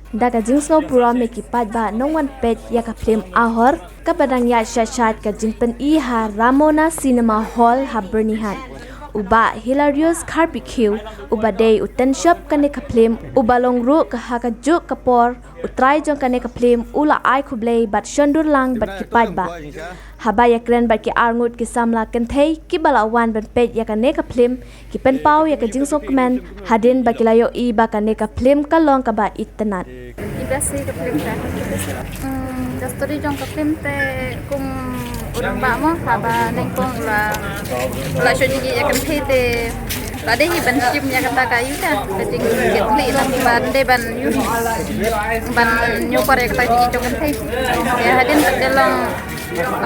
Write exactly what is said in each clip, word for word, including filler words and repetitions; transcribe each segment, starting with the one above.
Da ka jingsngew burom ïa ki paidbah nongwan peit ïa ka phlim Ahor kaba dang ïaid sha shad ka jingpyni ha Ramona Cinema Hall ha Byrnihat, u Bah Hilarius Kharpikhiu uba dei u tynshop kane ka phlim uba long ruh ka ha ka juk ka por u trai jong kane ka phlim u la ai khublei bad shon dur lang bad ki paidbah. Haba ïakren bad ki arngut ki samla kynthei kiba la wan ban peit ïa kane ka phlim, ki pynpaw ïa ka jingsngewkmen hadien ba ki la ïohi ba kane ka phlim ka long kaba itynnad. Iba si ka phlim te. Hmm, ka story jong ka phlim te kum u rangbah mo, haba nyngkong u la, u la shu jingïeit ïa ka kynthei te, la dei hi ban shim ïa kata ka ïa ka, ka jingkitkhlieh, namar ba dei ban ïoh, ban ïoh por ïa kata ka jingïeit jong ka kynthei. Ïa hadien ka dei long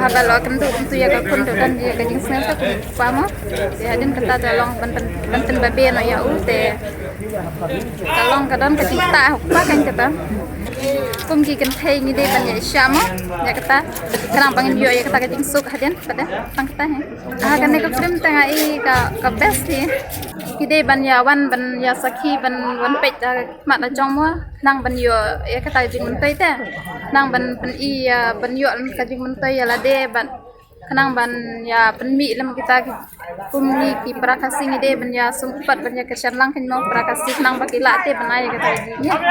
haba la kynduh kumtu ïa ka khun, to don ïa ka jingsngew ka kum u kpa mo. Ïa hadien kata te long ban pyn, ban pynbabe noh ïa u te ka long ka don ka jingktah ha u kpa kan kata. Kum ki kynthei ngi dei ban ïa shah mo ïa kata, khnang ba ngin ïoh ïa kata ka jingsuk hadien pat de tang kata hi. Ah, kane ka phlim te nga i ka, ka best hi. Ki dei ban ïa wan ban ïa sakhi ban wan peit da khmat da jong mo, khnang ban ïoh ïa kata ka jingmyntoi te, khnang ban pyni ïa, ban ïoh ka jingmyntoi ïa lade, ban khnang ban ïa pynmih lem kita ki, kum ngi ki para Khasi ngi dei ban ïa sum pat ban ïa kyrshan lang kin mo para Khasi khnang ba ki lah te ban ai ïa kata ka jingïeit.